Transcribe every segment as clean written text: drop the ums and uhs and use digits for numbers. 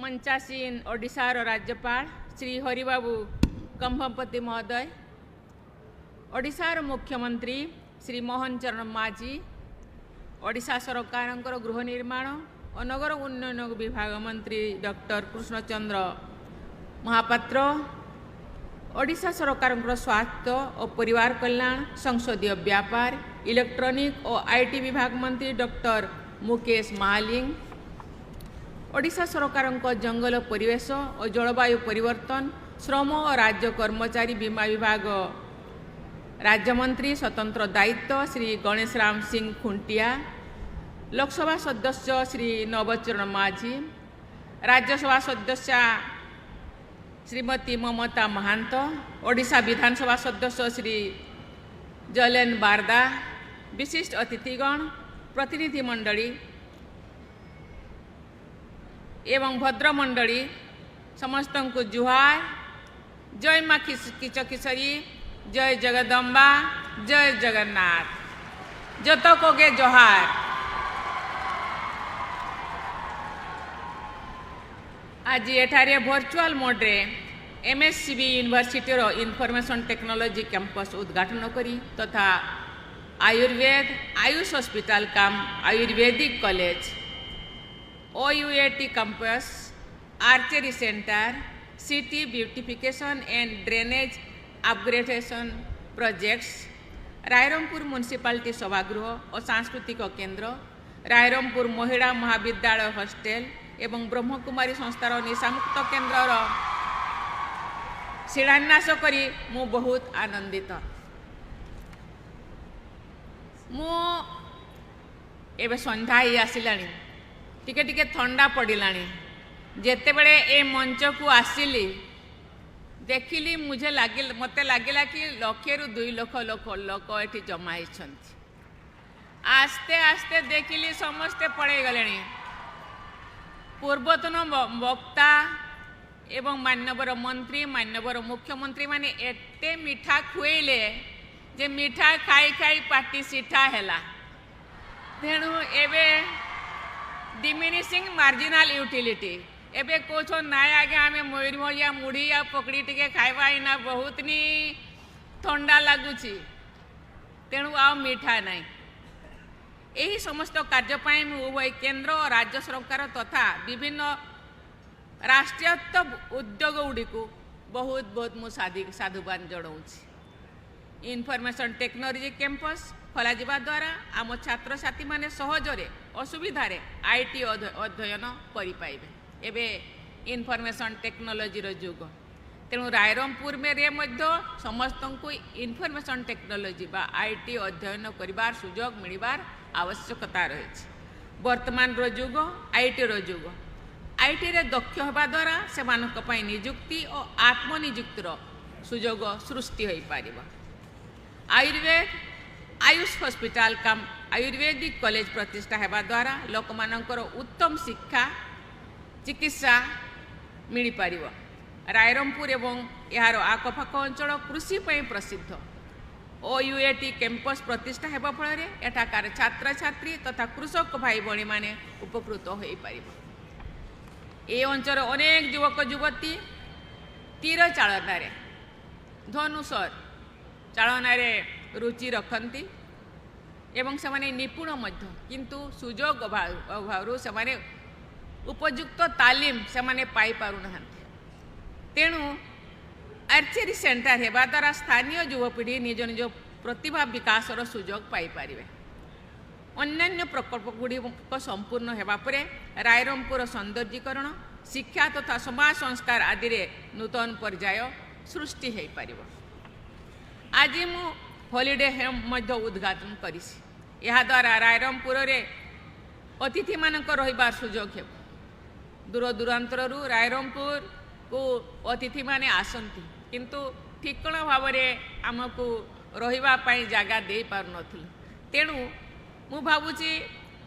ମଞ୍ଚାସୀନ ଓଡ଼ିଶାର ରାଜ୍ୟପାଳ ଶ୍ରୀ ହରିବାବୁ କମ୍ଭମପତି ମହୋଦୟ, ଓଡ଼ିଶାର ମୁଖ୍ୟମନ୍ତ୍ରୀ ଶ୍ରୀ ମୋହନ ଚରଣ ମାଝୀ, ଓଡ଼ିଶା ସରକାରଙ୍କର ଗୃହ ନିର୍ମାଣ ଓ ନଗର ଉନ୍ନୟନ ବିଭାଗ ମନ୍ତ୍ରୀ ଡକ୍ଟର କୃଷ୍ଣଚନ୍ଦ୍ର ମହାପାତ୍ର, ଓଡ଼ିଶା ସରକାରଙ୍କର ସ୍ୱାସ୍ଥ୍ୟ ଓ ପରିବାର କଲ୍ୟାଣ, ସଂସଦୀୟ ବ୍ୟାପାର, ଇଲେକ୍ଟ୍ରୋନିକ୍ ଓ IT ବିଭାଗ ମନ୍ତ୍ରୀ ଡକ୍ଟର ମୁକେଶ ମହାଲିଙ୍ଗ, ଓଡ଼ିଶା ସରକାରଙ୍କ ଜଙ୍ଗଲ ପରିବେଶ ଓ ଜଳବାୟୁ ପରିବର୍ତ୍ତନ, ଶ୍ରମ ଓ ରାଜ୍ୟ କର୍ମଚାରୀ ବୀମା ବିଭାଗ ରାଜ୍ୟମନ୍ତ୍ରୀ ସ୍ୱତନ୍ତ୍ର ଦାୟିତ୍ୱ ଶ୍ରୀ ଗଣେଶ ରାମ ସିଂ ଖୁଣ୍ଟିଆ, ଲୋକସଭା ସଦସ୍ୟ ଶ୍ରୀ ନବଚରଣ ମାଝୀ, ରାଜ୍ୟସଭା ସଦସ୍ୟା ଶ୍ରୀମତୀ ମମତା ମହାନ୍ତ, ଓଡ଼ିଶା ବିଧାନସଭା ସଦସ୍ୟ ଶ୍ରୀ ଜଲେନ ବାରଦା, ବିଶିଷ୍ଟ ଅତିଥିଗଣ, ପ୍ରତିନିଧି ମଣ୍ଡଳୀ ଏବଂ ଭଦ୍ରମଣ୍ଡଳୀ ସମସ୍ତଙ୍କୁ ଜୁହାର। ଜୟ ମା କିଚକିଶୋରୀ, ଜୟ ଜଗଦମ୍ବା, ଜୟ ଜଗନ୍ନାଥ। ଯତ କୋଗେ ଜୁହାର। ଆଜି ଏଠାରେ ଭର୍ଚୁଆଲ ମୋଡ଼ରେ ଏମ୍ଏସ୍ସିବି ୟୁନିଭର୍ସିଟିର ଇନଫର୍ମେସନ୍ ଟେକ୍ନୋଲୋଜି କ୍ୟାମ୍ପସ୍ ଉଦ୍ଘାଟନ କରି ତଥା ଆୟୁର୍ବେଦ ଆୟୁଷ ହସ୍ପିଟାଲ କାମ୍ ayurvedic college, OUAT campus, archery centre, city beautification and drainage upgradation projects, Rairangpur municipality ସଭାଗୃହ ଓ ସାଂସ୍କୃତିକ କେନ୍ଦ୍ର, ରାଇରଙ୍ଗପୁର ମହିଳା ମହାବିଦ୍ୟାଳୟ ହଷ୍ଟେଲ ଏବଂ ବ୍ରହ୍ମକୁମାରୀ ସଂସ୍ଥାର ନିଶାମୁକ୍ତ କେନ୍ଦ୍ରର ଶିଳାନ୍ୟାସ କରି ମୁଁ ବହୁତ ଆନନ୍ଦିତ। ମୁଁ ଏବେ ସନ୍ଧ୍ୟା ହେଇ ଆସିଲାଣି, ଟିକେ ଟିକେ ଥଣ୍ଡା ପଡ଼ିଲାଣି। ଯେତେବେଳେ ଏ ମଞ୍ଚକୁ ଆସିଲି, ଦେଖିଲି ମୁଝେ ଲାଗିଲା, ମୋତେ ଲାଗିଲା କି ଲକ୍ଷରୁ 2 ଲକ୍ଷ ଲୋକ ଏଠି ଜମା ହେଇଛନ୍ତି। ଆସ୍ତେ ଆସ୍ତେ ଦେଖିଲି ସମସ୍ତେ ପଳେଇ ଗଲେଣି। ପୂର୍ବତନ ବକ୍ତା ଏବଂ ମାନ୍ୟବର ମନ୍ତ୍ରୀ, ମାନ୍ୟବର ମୁଖ୍ୟମନ୍ତ୍ରୀମାନେ ଏତେ ମିଠା ଖୁଏଇଲେ ଯେ ମିଠା ଖାଇ ଖାଇ ପାଟି ସିଠା ହେଲା। ତେଣୁ ଏବେ ଡିମିନିସିଂ ମାର୍ଜିନାଲ ୟୁଟିଲିଟି, ଏବେ କହୁଛନ୍ ନାଇଁ ଆଜ୍ଞା ଆମେ ମୟୂରଭଞ୍ଜିଆ ମୁଢ଼ି ଆଉ ପକଡ଼ି ଟିକେ ଖାଇବା, ଏଇନା ବହୁତ ନି ଥଣ୍ଡା ଲାଗୁଛି, ତେଣୁ ଆଉ ମିଠା ନାହିଁ। ଏହି ସମସ୍ତ କାର୍ଯ୍ୟ ପାଇଁ ମୁଁ ଉଭୟ କେନ୍ଦ୍ର ଓ ରାଜ୍ୟ ସରକାର ତଥା ବିଭିନ୍ନ ରାଷ୍ଟ୍ରାୟତ୍ତ ଉଦ୍ୟୋଗ ଗୁଡ଼ିକୁ ବହୁତ ବହୁତ ମୁଁ ସାଧୁବାଦ ଜଣାଉଛି। ଇନଫର୍ମେସନ୍ ଟେକ୍ନୋଲୋଜି କ୍ୟାମ୍ପସ୍ ଖୋଲାଯିବା ଦ୍ୱାରା ଆମ ଛାତ୍ରଛାତ୍ରୀମାନେ ସହଜରେ ଅସୁବିଧାରେ IT ଅଧ୍ୟୟନ କରିପାରିବେ। ଏବେ ଇନଫର୍ମେସନ୍ ଟେକ୍ନୋଲୋଜିର ଯୁଗ, ତେଣୁ ରାଇରଙ୍ଗପୁରରେ ମଧ୍ୟ ସମସ୍ତଙ୍କୁ ଇନଫର୍ମେସନ୍ ଟେକ୍ନୋଲୋଜି ବା IT ଅଧ୍ୟୟନ କରିବାର ସୁଯୋଗ ମିଳିବାର ଆବଶ୍ୟକତା ରହିଛି। ବର୍ତ୍ତମାନର ଯୁଗ ଆଇଟିର ଯୁଗ। ଆଇଟିରେ ଦକ୍ଷ ହେବା ଦ୍ୱାରା ସେମାନଙ୍କ ପାଇଁ ନିଯୁକ୍ତି ଓ ଆତ୍ମନିଯୁକ୍ତିର ସୁଯୋଗ ସୃଷ୍ଟି ହୋଇପାରିବ। ଆୟୁର୍ବେଦ ଆୟୁଷ ହସ୍ପିଟାଲ କାମ୍ ଆୟୁର୍ବେଦିକ କଲେଜ ପ୍ରତିଷ୍ଠା ହେବା ଦ୍ୱାରା ଲୋକମାନଙ୍କର ଉତ୍ତମ ଶିକ୍ଷା ଚିକିତ୍ସା ମିଳିପାରିବ। ରାଇରଙ୍ଗପୁର ଏବଂ ଏହାର ଆଖପାଖ ଅଞ୍ଚଳ କୃଷି ପାଇଁ ପ୍ରସିଦ୍ଧ। OUAT campus ପ୍ରତିଷ୍ଠା ହେବା ଫଳରେ ଏଠାକାର ଛାତ୍ରଛାତ୍ରୀ ତଥା କୃଷକ ଭାଇ ଭଉଣୀମାନେ ଉପକୃତ ହୋଇପାରିବ। ଏ ଅଞ୍ଚଳରେ ଅନେକ ଯୁବକ ଯୁବତୀ ତୀର ଚାଳନାରେ, ଧନୁଶର ଚାଳନାରେ ରୁଚି ରଖନ୍ତି ଏବଂ ସେମାନେ ନିପୁଣ ମଧ୍ୟ, କିନ୍ତୁ ସୁଯୋଗ ଅଭାବରୁ ସେମାନେ ଉପଯୁକ୍ତ ତାଲିମ ସେମାନେ ପାଇପାରୁନାହାନ୍ତି। ତେଣୁ ଆର୍ଚେରୀ ସେଣ୍ଟର ହେବା ଦ୍ୱାରା ସ୍ଥାନୀୟ ଯୁବପିଢ଼ି ନିଜ ନିଜ ପ୍ରତିଭା ବିକାଶର ସୁଯୋଗ ପାଇପାରିବେ। ଅନ୍ୟାନ୍ୟ ପ୍ରକଳ୍ପ ଗୁଡ଼ିକ ସମ୍ପୂର୍ଣ୍ଣ ହେବା ପରେ ରାଇରଙ୍ଗପୁର ସୌନ୍ଦର୍ଯ୍ୟକରଣ, ଶିକ୍ଷା ତଥା ସମାଜ ସଂସ୍କାର ଆଦିରେ ନୂତନ ପର୍ଯ୍ୟାୟ ସୃଷ୍ଟି ହୋଇପାରିବ। ଆଜି ମୁଁ ହଲିଡେ ହୋମ୍ ମଧ୍ୟ ଉଦ୍ଘାଟନ କରିଛି। ଏହାଦ୍ୱାରା ରାଇରଙ୍ଗପୁରରେ ଅତିଥିମାନଙ୍କ ରହିବାର ସୁଯୋଗ ହେବ। ଦୂର ଦୂରାନ୍ତରରୁ ରାଇରଙ୍ଗପୁରକୁ ଅତିଥିମାନେ ଆସନ୍ତି, କିନ୍ତୁ ଠିକଣା ଭାବରେ ଆମକୁ ରହିବା ପାଇଁ ଜାଗା ଦେଇପାରୁନଥିଲୁ। ତେଣୁ ମୁଁ ଭାବୁଛି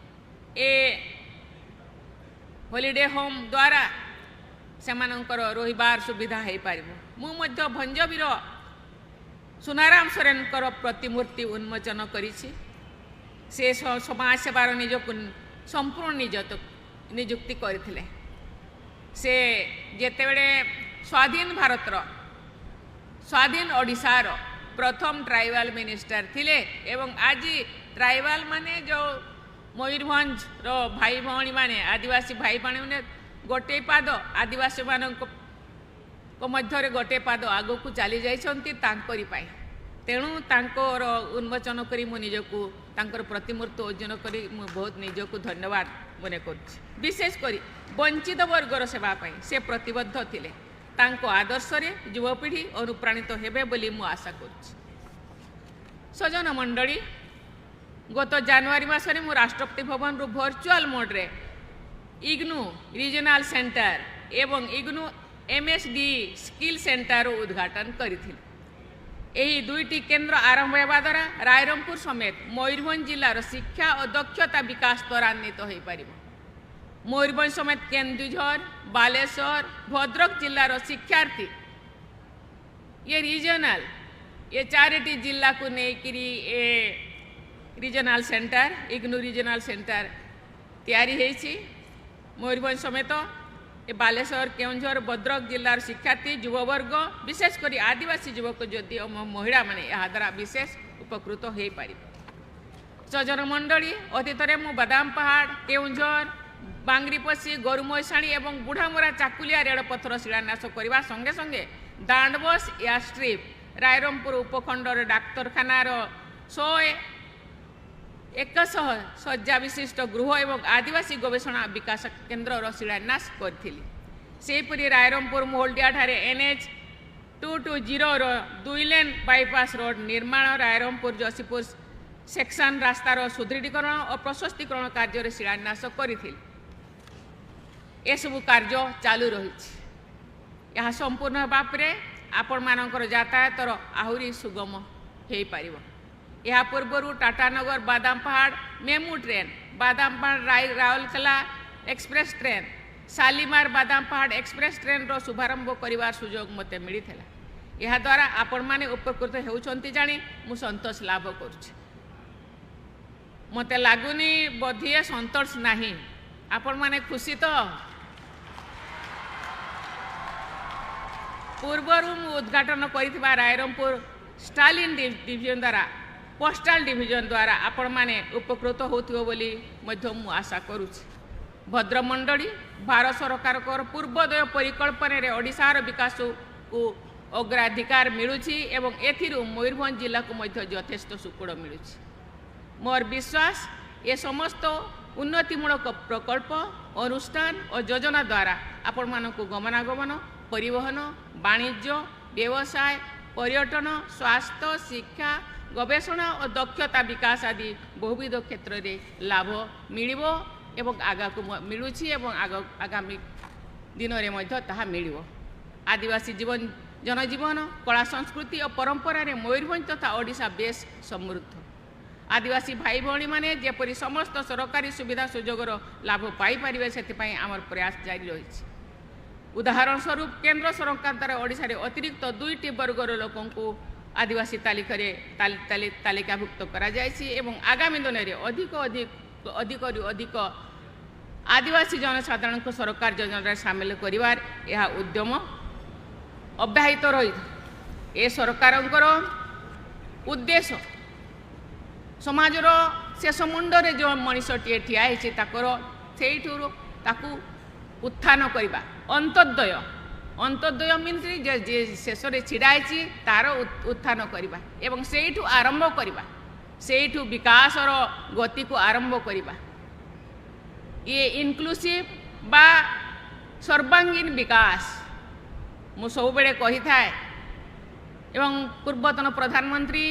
ଏ ହଲିଡେ ହୋମ୍ ଦ୍ୱାରା ସେମାନଙ୍କର ରହିବାର ସୁବିଧା ହୋଇପାରିବ। ମୁଁ ମଧ୍ୟ ଭଞ୍ଜବୀର ସୁନାରାମ ସୋରେନଙ୍କର ପ୍ରତିମୂର୍ତ୍ତି ଉନ୍ମୋଚନ କରିଛି। ସେ ସମାଜ ସେବାର ନିଜକୁ ସମ୍ପୂର୍ଣ୍ଣ ନିଯୁକ୍ତି କରିଥିଲେ। ସେ ଯେତେବେଳେ ସ୍ୱାଧୀନ ଭାରତର ସ୍ୱାଧୀନ ଓଡ଼ିଶାର ପ୍ରଥମ ଟ୍ରାଇବାଲ ମିନିଷ୍ଟର ଥିଲେ ଏବଂ ଆଜି ଟ୍ରାଇବାଲ ମାନେ ଯେଉଁ ମୟୂରଭଞ୍ଜର ଭାଇ ଭଉଣୀମାନେ, ଆଦିବାସୀ ଭାଇ ଭଉଣୀମାନେ ଗୋଟିଏ ପାଦ ଆଦିବାସୀମାନଙ୍କ ମଧ୍ୟରେ ଗୋଟିଏ ପାଦ ଆଗକୁ ଚାଲି ଯାଇଛନ୍ତି ତାଙ୍କରି ପାଇଁ। ତେଣୁ ତାଙ୍କର ଉନ୍ମୋଚନ କରି ମୁଁ ନିଜକୁ, ତାଙ୍କର ପ୍ରତିମୂର୍ତ୍ତି ଅର୍ଜନ କରି ମୁଁ ବହୁତ ନିଜକୁ ଧନ୍ୟବାଦ ମନେ କରୁଛି। ବିଶେଷ କରି ବଞ୍ଚିତ ବର୍ଗର ସେବା ପାଇଁ ସେ ପ୍ରତିବଦ୍ଧ ଥିଲେ। ତାଙ୍କ ଆଦର୍ଶରେ ଯୁବପିଢ଼ି ଅନୁପ୍ରାଣିତ ହେବେ ବୋଲି ମୁଁ ଆଶା କରୁଛି। ସଜ୍ଜନ ମଣ୍ଡଳୀ, ଗତ ଜାନୁଆରୀ ମାସରେ ମୁଁ ରାଷ୍ଟ୍ରପତି ଭବନରୁ ଭର୍ଚୁଆଲ ମୋଡ଼ରେ ଇଗ୍ନୁ ରିଜନାଲ ସେଣ୍ଟର ଏବଂ ଇଗ୍ନୁ ଏମ୍ଏସ୍ଡି ସ୍କିଲ୍ ସେଣ୍ଟର ଉଦ୍ଘାଟନ କରିଥିଲି। ଏହି ଦୁଇଟି କେନ୍ଦ୍ର ଆରମ୍ଭ ହେବା ଦ୍ୱାରା ରାଇରଙ୍ଗପୁର ସମେତ ମୟୂରଭଞ୍ଜ ଜିଲ୍ଲାର ଶିକ୍ଷା ଓ ଦକ୍ଷତା ବିକାଶ ତ୍ୱରାନ୍ୱିତ ହୋଇପାରିବ। ମୟୂରଭଞ୍ଜ ସମେତ କେନ୍ଦୁଝର, ବାଲେଶ୍ୱର, ଭଦ୍ରକ ଜିଲ୍ଲାର ଶିକ୍ଷାର୍ଥୀ ଏ ରିଜନାଲ ଏ ଚାରିଟି ଜିଲ୍ଲାକୁ ନେଇକିରି ଏ regional centre, IGNOU regional centre ତିଆରି ହେଇଛି। ମୟୂରଭଞ୍ଜ ସମେତ ଏ ବାଲେଶ୍ୱର, କେଉଁଝର, ଭଦ୍ରକ ଜିଲ୍ଲାର ଶିକ୍ଷାର୍ଥୀ, ଯୁବବର୍ଗ, ବିଶେଷ କରି ଆଦିବାସୀ ଯୁବକ ଯଦି ଓ ମହିଳାମାନେ ଏହାଦ୍ୱାରା ବିଶେଷ ଉପକୃତ ହୋଇପାରିବେ। ସଜ୍ଜନ ମଣ୍ଡଳୀ, ଅତୀତରେ ମୁଁ ବାଦାମ ପାହାଡ଼, କେଉଁଝର, ବାଙ୍ଗରିପୋଷି, ଗୋରୁମଇସାଣୀ ଏବଂ ବୁଢ଼ାମରା ଚାକୁଲିଆ ରେଳପଥର ଶିଳାନ୍ୟାସ କରିବା ସଙ୍ଗେ ସଙ୍ଗେ ଦାଣ୍ଡବସ୍ ଏୟାରଷ୍ଟ୍ରିପ୍, ରାଇରଙ୍ଗପୁର ଉପଖଣ୍ଡର ଡାକ୍ତରଖାନାର 100 ଶଯ୍ୟା ବିଶିଷ୍ଟ ଗୃହ ଏବଂ ଆଦିବାସୀ ଗବେଷଣା ବିକାଶ କେନ୍ଦ୍ରର ଶିଳାନ୍ୟାସ କରିଥିଲି। ସେହିପରି ରାଇରଙ୍ଗପୁର ମୋହଲଡିଆଠାରେ NH 220ର 2 ଲେନ୍ ବାଇପାସ୍ ରୋଡ୍ ନିର୍ମାଣ, ରାଇରଙ୍ଗପୁର ଯଶୀପୁର ସେକ୍ସନ ରାସ୍ତାର ସୁଦୃଢ଼ୀକରଣ ଓ ପ୍ରଶସ୍ତିକରଣ କାର୍ଯ୍ୟରେ ଶିଳାନ୍ୟାସ କରିଥିଲି। ଏସବୁ କାର୍ଯ୍ୟ ଚାଲୁ ରହିଛି। ଏହା ସମ୍ପୂର୍ଣ୍ଣ ହେବା ପରେ ଆପଣମାନଙ୍କର ଯାତାୟାତର ଆହୁରି ସୁଗମ ହୋଇପାରିବ। ଏହା ପୂର୍ବରୁ Tatanagar Badampahar MEMU train, Badampahar Rourkela express train, Shalimar Badampahar express ଟ୍ରେନ୍ର ଶୁଭାରମ୍ଭ କରିବାର ସୁଯୋଗ ମୋତେ ମିଳିଥିଲା। ଏହାଦ୍ୱାରା ଆପଣମାନେ ଉପକୃତ ହେଉଛନ୍ତି ଜାଣି ମୁଁ ସନ୍ତୋଷ ଲାଭ କରୁଛି। ମୋତେ ଲାଗୁନି ବୋଧିଏ ସନ୍ତୋଷ ନାହିଁ। ଆପଣମାନେ ଖୁସି ତ? ପୂର୍ବରୁ ମୁଁ ଉଦ୍ଘାଟନ କରିଥିବା ରାଇରଙ୍ଗପୁର ଷ୍ଟାଲିନ୍ ଡିଭିଜନ ଦ୍ୱାରା, ପୋଷ୍ଟାଲ ଡିଭିଜନ ଦ୍ୱାରା ଆପଣମାନେ ଉପକୃତ ହେଉଥିବ ବୋଲି ମଧ୍ୟ ମୁଁ ଆଶା କରୁଛି। ଭଦ୍ରମଣ୍ଡଳୀ, ଭାରତ ସରକାରଙ୍କର ପୂର୍ବୋଦୟ ପରିକଳ୍ପନାରେ ଓଡ଼ିଶାର ବିକାଶକୁ ଅଗ୍ରାଧିକାର ମିଳୁଛି ଏବଂ ଏଥିରୁ ମୟୂରଭଞ୍ଜ ଜିଲ୍ଲାକୁ ମଧ୍ୟ ଯଥେଷ୍ଟ ସୁଫଳ ମିଳୁଛି। ମୋର ବିଶ୍ୱାସ ଏ ସମସ୍ତ ଉନ୍ନତିମୂଳକ ପ୍ରକଳ୍ପ, ଅନୁଷ୍ଠାନ ଓ ଯୋଜନା ଦ୍ୱାରା ଆପଣମାନଙ୍କୁ ଗମନାଗମନ, ପରିବହନ, ବାଣିଜ୍ୟ, ବ୍ୟବସାୟ, ପର୍ଯ୍ୟଟନ, ସ୍ୱାସ୍ଥ୍ୟ, ଶିକ୍ଷା, ଗବେଷଣା ଓ ଦକ୍ଷତା ବିକାଶ ଆଦି ବହୁବିଧ କ୍ଷେତ୍ରରେ ଲାଭ ମିଳିବ ଏବଂ ଆଗକୁ ମିଳୁଛି ଏବଂ ଆଗାମୀ ଦିନରେ ମଧ୍ୟ ତାହା ମିଳିବ। ଆଦିବାସୀ ଜୀବନ, ଜନଜୀବନ, କଳା, ସଂସ୍କୃତି ଓ ପରମ୍ପରାରେ ମୟୂରଭଞ୍ଜ ତଥା ଓଡ଼ିଶା ବେଶ ସମୃଦ୍ଧ। ଆଦିବାସୀ ଭାଇ ଭଉଣୀମାନେ ଯେପରି ସମସ୍ତ ସରକାରୀ ସୁବିଧା ସୁଯୋଗର ଲାଭ ପାଇପାରିବେ ସେଥିପାଇଁ ଆମର ପ୍ରୟାସ ଜାରି ରହିଛି। ଉଦାହରଣ ସ୍ୱରୂପ କେନ୍ଦ୍ର ସରକାର ଦ୍ୱାରା ଓଡ଼ିଶାରେ ଅତିରିକ୍ତ 2ଟି ବର୍ଗର ଲୋକଙ୍କୁ ଆଦିବାସୀ ତାଲିକାରେ ତାଲିକାଭୁକ୍ତ କରାଯାଇଛି ଏବଂ ଆଗାମୀ ଦିନରେ ଅଧିକ ଅଧିକରୁ ଅଧିକ ଆଦିବାସୀ ଜନସାଧାରଣଙ୍କୁ ସରକାର ଯୋଜନାରେ ସାମିଲ କରିବାର ଏହା ଉଦ୍ୟମ ଅବ୍ୟାହତ ରହିଛି। ଏ ସରକାରଙ୍କର ଉଦ୍ଦେଶ୍ୟ ସମାଜର ଶେଷ ମୁଣ୍ଡରେ ଯେଉଁ ମଣିଷଟିଏ ଠିଆ ହେଇଛି ତାଙ୍କର ସେଇଠୁ ତାକୁ ଉତ୍ଥାନ କରିବା। ଅନ୍ତୋଦୟ, ଅନ୍ତୋଦୟ ମିନ୍ସ ଯିଏ ଶେଷରେ ଛିଡ଼ା ହେଇଛି ତାର ଉତ୍ଥାନ କରିବା ଏବଂ ସେଇଠୁ ଆରମ୍ଭ କରିବା, ସେଇଠୁ ବିକାଶର ଗତିକୁ ଆରମ୍ଭ କରିବା। ଇଏ ଇନକ୍ଲୁସିଭ୍ ବା ସର୍ବାଙ୍ଗୀନ ବିକାଶ ମୁଁ ସବୁବେଳେ କହିଥାଏ ଏବଂ ପୂର୍ବତନ ପ୍ରଧାନମନ୍ତ୍ରୀ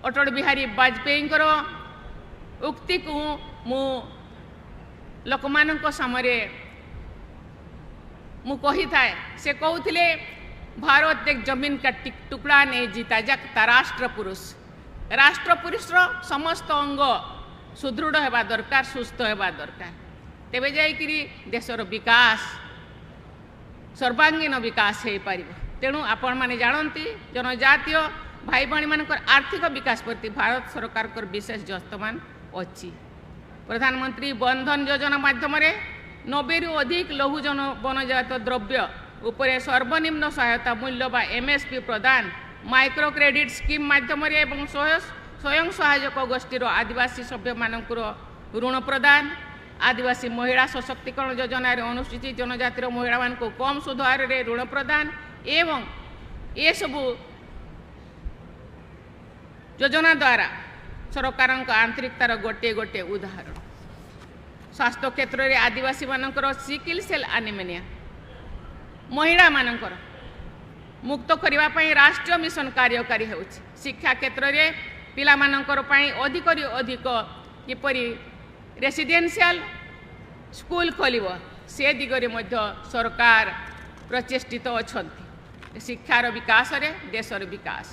ଅଟଳ ବିହାରୀ ବାଜପେୟୀଙ୍କର ଉକ୍ତିକୁ ମୁଁ ଲୋକମାନଙ୍କ ସାମରେ ମୁଁ କହିଥାଏ। ସେ କହୁଥିଲେ, ଭାରତ ଏକ ଜମିନ କା ଟୁକଡ଼ା ନେଇ ଜିତା ଯାକତା ରାଷ୍ଟ୍ର ପୁରୁଷ। ରାଷ୍ଟ୍ର ପୁରୁଷର ସମସ୍ତ ଅଙ୍ଗ ସୁଦୃଢ଼ ହେବା ଦରକାର, ସୁସ୍ଥ ହେବା ଦରକାର, ତେବେ ଯାଇକରି ଦେଶର ବିକାଶ, ସର୍ବାଙ୍ଗୀନ ବିକାଶ ହେଇପାରିବ। ତେଣୁ ଆପଣମାନେ ଜାଣନ୍ତି ଜନଜାତୀୟ ଭାଇ ଭଉଣୀମାନଙ୍କର ଆର୍ଥିକ ବିକାଶ ପ୍ରତି ଭାରତ ସରକାରଙ୍କର ବିଶେଷ ଯତ୍ନବାନ ଅଛି। ପ୍ରଧାନମନ୍ତ୍ରୀ ବନ୍ଧନ ଯୋଜନା ମାଧ୍ୟମରେ 90ରୁ ଅଧିକ ଲଘୁ ବନଜାତ ଦ୍ରବ୍ୟ ଉପରେ ସର୍ବନିମ୍ନ ସହାୟତା ମୂଲ୍ୟ ବା ଏମ୍ଏସ୍ପି ପ୍ରଦାନ, ମାଇକ୍ରୋ କ୍ରେଡିଟ୍ ସ୍କିମ୍ ମାଧ୍ୟମରେ ଏବଂ ସ୍ୱୟଂ ସହାୟକ ଗୋଷ୍ଠୀର ଆଦିବାସୀ ସଭ୍ୟମାନଙ୍କର ଋଣ ପ୍ରଦାନ, ଆଦିବାସୀ ମହିଳା ସଶକ୍ତିକରଣ ଯୋଜନାରେ ଅନୁସୂଚିତ ଜନଜାତିର ମହିଳାମାନଙ୍କୁ କମ୍ ସୁଧ ହାରରେ ଋଣ ପ୍ରଦାନ ଏବଂ ଏସବୁ ଯୋଜନା ଦ୍ୱାରା ସରକାରଙ୍କ ଆନ୍ତରିକତାର ଗୋଟିଏ ଗୋଟିଏ ଉଦାହରଣ। ସ୍ୱାସ୍ଥ୍ୟ କ୍ଷେତ୍ରରେ ଆଦିବାସୀମାନଙ୍କର ସିକିଲ୍ ସେଲ୍ ଆନିମିଆ ମହିଳାମାନଙ୍କର ମୁକ୍ତ କରିବା ପାଇଁ ରାଷ୍ଟ୍ରୀୟ ମିଶନ କାର୍ଯ୍ୟକାରୀ ହେଉଛି। ଶିକ୍ଷା କ୍ଷେତ୍ରରେ ପିଲାମାନଙ୍କର ପାଇଁ ଅଧିକରୁ ଅଧିକ କିପରି ରେସିଡେନ୍ସିଆଲ ସ୍କୁଲ ଖୋଲିବ ସେ ଦିଗରେ ମଧ୍ୟ ସରକାର ପ୍ରଚେଷ୍ଟିତ ଅଛନ୍ତି। ଶିକ୍ଷାର ବିକାଶରେ ଦେଶର ବିକାଶ।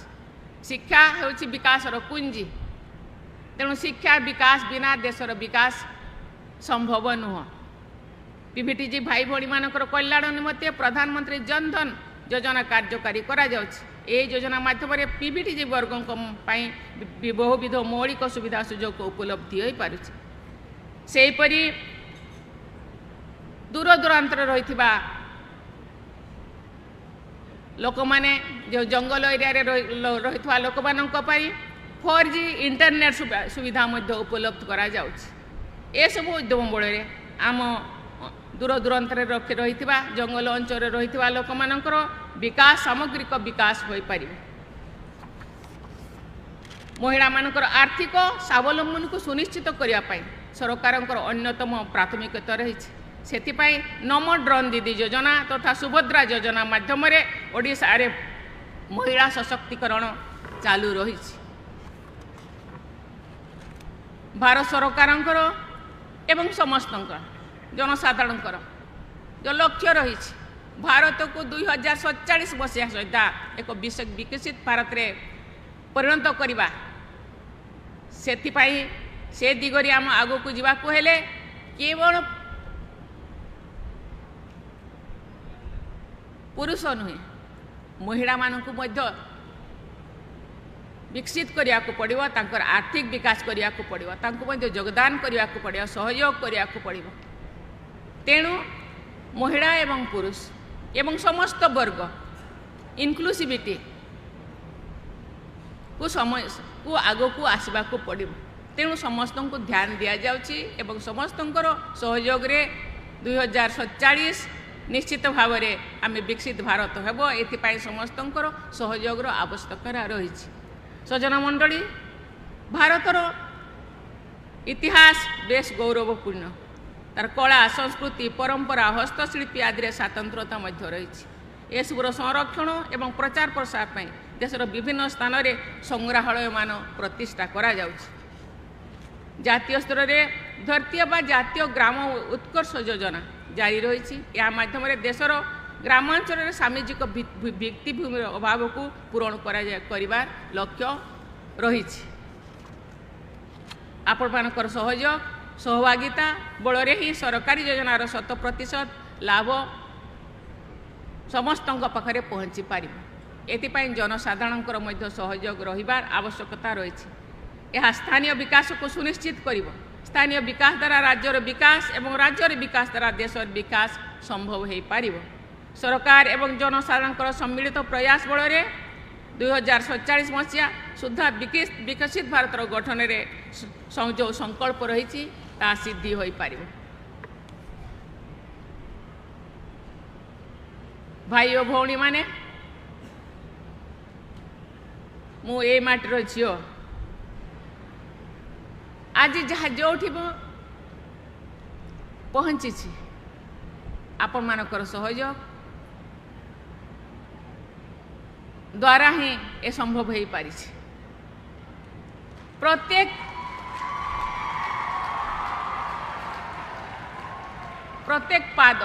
ଶିକ୍ଷା ହେଉଛି ବିକାଶର କୁଞ୍ଜି। ତେଣୁ ଶିକ୍ଷା ବିକାଶ ବିନା ଦେଶର ବିକାଶ ସମ୍ଭବ ନୁହଁ। ପିଭିଟିଜି ଭାଇ ଭଉଣୀମାନଙ୍କର କଲ୍ୟାଣ ନିମନ୍ତେ ପ୍ରଧାନମନ୍ତ୍ରୀ ଜନଧନ ଯୋଜନା କାର୍ଯ୍ୟକାରୀ କରାଯାଉଛି। ଏହି ଯୋଜନା ମାଧ୍ୟମରେ ପିଭିଟିଜି ବର୍ଗଙ୍କ ପାଇଁ ବହୁବିଧ ମୌଳିକ ସୁବିଧା ସୁଯୋଗ ଉପଲବ୍ଧି ହୋଇପାରୁଛି। ସେହିପରି ଦୂର ଦୂରାନ୍ତରେ ରହିଥିବା ଲୋକମାନେ, ଯେଉଁ ଜଙ୍ଗଲ ଏରିଆରେ ରହିଥିବା ଲୋକମାନଙ୍କ ପାଇଁ 4G internet ସୁବିଧା ମଧ୍ୟ ଉପଲବ୍ଧ କରାଯାଉଛି। ଏସବୁ ଉଦ୍ୟମ ବଳରେ ଆମ ଦୂର ଦୂରାନ୍ତରେ ରହିଥିବା ଜଙ୍ଗଲ ଅଞ୍ଚଳରେ ରହିଥିବା ଲୋକମାନଙ୍କର ବିକାଶ, ସାମଗ୍ରିକ ବିକାଶ ହୋଇପାରିବ। ମହିଳାମାନଙ୍କର ଆର୍ଥିକ ସ୍ୱାବଲମ୍ବନକୁ ସୁନିଶ୍ଚିତ କରିବା ପାଇଁ ସରକାରଙ୍କର ଅନ୍ୟତମ ପ୍ରାଥମିକତା ରହିଛି। ସେଥିପାଇଁ ନମ ଡ୍ରୋନ୍ ଦିଦି ଯୋଜନା ତଥା ସୁଭଦ୍ରା ଯୋଜନା ମାଧ୍ୟମରେ ଓଡ଼ିଶାରେ ମହିଳା ସଶକ୍ତିକରଣ ଚାଲୁ ରହିଛି। ଭାରତ ସରକାରଙ୍କର ଏବଂ ସମସ୍ତଙ୍କର ଜନସାଧାରଣଙ୍କର ଯେଉଁ ଲକ୍ଷ୍ୟ ରହିଛି, ଭାରତକୁ 2047 ମସିହା ସୁଦ୍ଧା ଏକ ବିକଶିତ ଭାରତରେ ପରିଣତ କରିବା, ସେଥିପାଇଁ ସେ ଦିଗରେ ଆମ ଆଗକୁ ଯିବାକୁ ହେଲେ କେବଳ ପୁରୁଷ ନୁହେଁ, ମହିଳାମାନଙ୍କୁ ମଧ୍ୟ ବିକଶିତ କରିବାକୁ ପଡ଼ିବ, ତାଙ୍କର ଆର୍ଥିକ ବିକାଶ କରିବାକୁ ପଡ଼ିବ, ତାଙ୍କୁ ମଧ୍ୟ ଯୋଗଦାନ କରିବାକୁ ପଡ଼ିବ, ସହଯୋଗ କରିବାକୁ ପଡ଼ିବ। ତେଣୁ ମହିଳା ଏବଂ ପୁରୁଷ ଏବଂ ସମସ୍ତ ବର୍ଗ ଇନକ୍ଲୁସିଭିଟି କୁ ସମୟକୁ ଆଗକୁ ଆସିବାକୁ ପଡ଼ିବ। ତେଣୁ ସମସ୍ତଙ୍କୁ ଧ୍ୟାନ ଦିଆଯାଉଛି ଏବଂ ସମସ୍ତଙ୍କର ସହଯୋଗରେ 2047 ନିଶ୍ଚିତ ଭାବରେ ଆମେ ବିକଶିତ ଭାରତ ହେବ। ଏଥିପାଇଁ ସମସ୍ତଙ୍କର ସହଯୋଗର ଆବଶ୍ୟକତା ରହିଛି। ସଜ୍ଜନ ମଣ୍ଡଳୀ, ଭାରତର ଇତିହାସ ବେଶ ଗୌରବପୂର୍ଣ୍ଣ। ତାର କଳା, ସଂସ୍କୃତି, ପରମ୍ପରା, ହସ୍ତଶିଳ୍ପୀ ଆଦିରେ ସ୍ୱାତନ୍ତ୍ରତା ମଧ୍ୟ ରହିଛି। ଏସବୁର ସଂରକ୍ଷଣ ଏବଂ ପ୍ରଚାର ପ୍ରସାର ପାଇଁ ଦେଶର ବିଭିନ୍ନ ସ୍ଥାନରେ ସଂଗ୍ରହାଳୟମାନ ପ୍ରତିଷ୍ଠା କରାଯାଉଛି। ଜାତୀୟ ସ୍ତରରେ ଧରିତ୍ରୀ ବା ଜାତୀୟ ଗ୍ରାମ ଉତ୍କର୍ଷ ଯୋଜନା ଜାରି ରହିଛି। ଏହା ମାଧ୍ୟମରେ ଦେଶର ଗ୍ରାମାଞ୍ଚଳରେ ସାମାଜିକ ଭିତ୍ତିଭୂମିର ଅଭାବକୁ ପୂରଣ କରିବାର ଲକ୍ଷ୍ୟ ରହିଛି। ଆପଣମାନଙ୍କର ସହଯୋଗ, ସହଭାଗିତା ବଳରେ ହିଁ ସରକାରୀ ଯୋଜନାର 100% ଲାଭ ସମସ୍ତଙ୍କ ପାଖରେ ପହଞ୍ଚି ପାରିବ। ଏଥିପାଇଁ ଜନସାଧାରଣଙ୍କର ମଧ୍ୟ ସହଯୋଗ ରହିବାର ଆବଶ୍ୟକତା ରହିଛି। ଏହା ସ୍ଥାନୀୟ ବିକାଶକୁ ସୁନିଶ୍ଚିତ କରିବ। ସ୍ଥାନୀୟ ବିକାଶ ଦ୍ୱାରା ରାଜ୍ୟର ବିକାଶ ଏବଂ ରାଜ୍ୟର ବିକାଶ ଦ୍ୱାରା ଦେଶର ବିକାଶ ସମ୍ଭବ ହୋଇପାରିବ। ସରକାର ଏବଂ ଜନସାଧାରଣଙ୍କର ସମ୍ମିଳିତ ପ୍ରୟାସ ବଳରେ 2047 ମସିହା ସୁଦ୍ଧା ବିକଶିତ ଭାରତର ଗଠନରେ ଯେଉଁ ସଂକଳ୍ପ ରହିଛି ତାହା ସିଦ୍ଧି ହୋଇପାରିବ। ଭାଇ ଓ ଭଉଣୀମାନେ, ମୁଁ ଏଇ ମାଟିର ଝିଅ। ଆଜି ଯାହା ଯେଉଁଠି ମୁଁ ପହଞ୍ଚିଛି, ଆପଣମାନଙ୍କର ସହଯୋଗ ଦ୍ୱାରା ହିଁ ଏ ସମ୍ଭବ ହୋଇପାରିଛି। प्रत्येक पाद,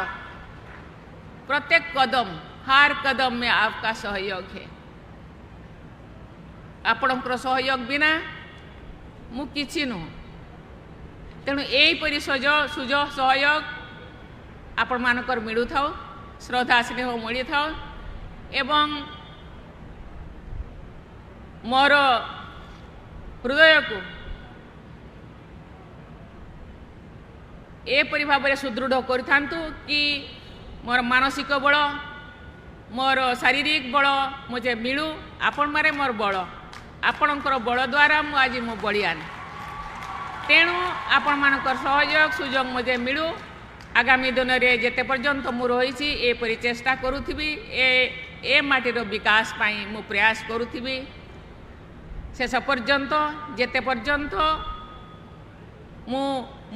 प्रत्येक कदम, हर कदम में आपका सहयोग है। ଆପଣଙ୍କର ସହଯୋଗ ବିନା ମୁଁ କିଛି ନୁହଁ। ତେଣୁ ଏହିପରି ସୁଯୋଗ ସହଯୋଗ ଆପଣମାନଙ୍କର ମିଳୁଥାଉ, ଶ୍ରଦ୍ଧା ସ୍ନେହ ମିଳିଥାଉ ଏବଂ ମୋର ହୃଦୟକୁ ଏପରି ଭାବରେ ସୁଦୃଢ଼ କରିଥାନ୍ତୁ କି ମୋର ମାନସିକ ବଳ, ମୋର ଶାରୀରିକ ବଳ ମୋତେ ମିଳୁ। ଆପଣମାନେ ମୋର ବଳ, ଆପଣଙ୍କର ବଳ ଦ୍ୱାରା ମୁଁ ଆଜି ମୁଁ ବଳିଆନ। ତେଣୁ ଆପଣମାନଙ୍କର ସହଯୋଗ ସୁଯୋଗ ମୋତେ ମିଳୁ। ଆଗାମୀ ଦିନରେ ଯେତେ ପର୍ଯ୍ୟନ୍ତ ମୁଁ ରହିଛି, ଏପରି ଚେଷ୍ଟା କରୁଥିବି, ଏ ମାଟିର ବିକାଶ ପାଇଁ ମୁଁ ପ୍ରୟାସ କରୁଥିବି ଶେଷ ପର୍ଯ୍ୟନ୍ତ, ଯେତେ ପର୍ଯ୍ୟନ୍ତ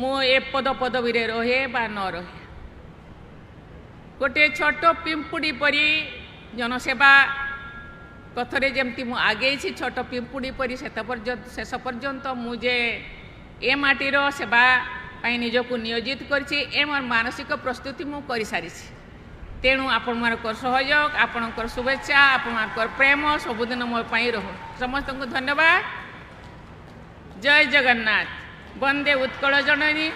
ମୁଁ ଏ ପଦ ପଦବୀରେ ରହେ ବା ନ ରହେ। ଗୋଟିଏ ଛୋଟ ପିମ୍ପୁଡ଼ି ପରି ଜନସେବା ପଥରେ ଯେମିତି ମୁଁ ଆଗେଇଛି ଛୋଟ ପିମ୍ପୁଡ଼ି ପରି, ସେତେ ପର୍ଯ୍ୟନ୍ତ, ଶେଷ ପର୍ଯ୍ୟନ୍ତ ମୁଁ ଯେ ଏ ମାଟିର ସେବା ପାଇଁ ନିଜକୁ ନିୟୋଜିତ କରିଛି, ଏ ମୋର ମାନସିକ ପ୍ରସ୍ତୁତି ମୁଁ କରିସାରିଛି। ତେଣୁ ଆପଣମାନଙ୍କର ସହଯୋଗ, ଆପଣଙ୍କର ଶୁଭେଚ୍ଛା, ଆପଣମାନଙ୍କର ପ୍ରେମ ସବୁଦିନ ମୋ ପାଇଁ ରହୁ। ସମସ୍ତଙ୍କୁ ଧନ୍ୟବାଦ। ଜୟ ଜଗନ୍ନାଥ। ବନ୍ଦେ ଉତ୍କଳ ଜନନୀ।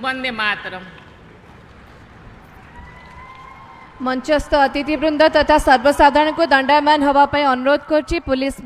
ବନ୍ଦେ ମାତରମ୍। ମଞ୍ଚସ୍ଥ ଅତିଥିବୃନ୍ଦ ତଥା ସର୍ବସାଧାରଣଙ୍କୁ ଦଣ୍ଡାୟମାନ ହେବା ପାଇଁ ଅନୁରୋଧ କରୁଛି। ପୁଲିସ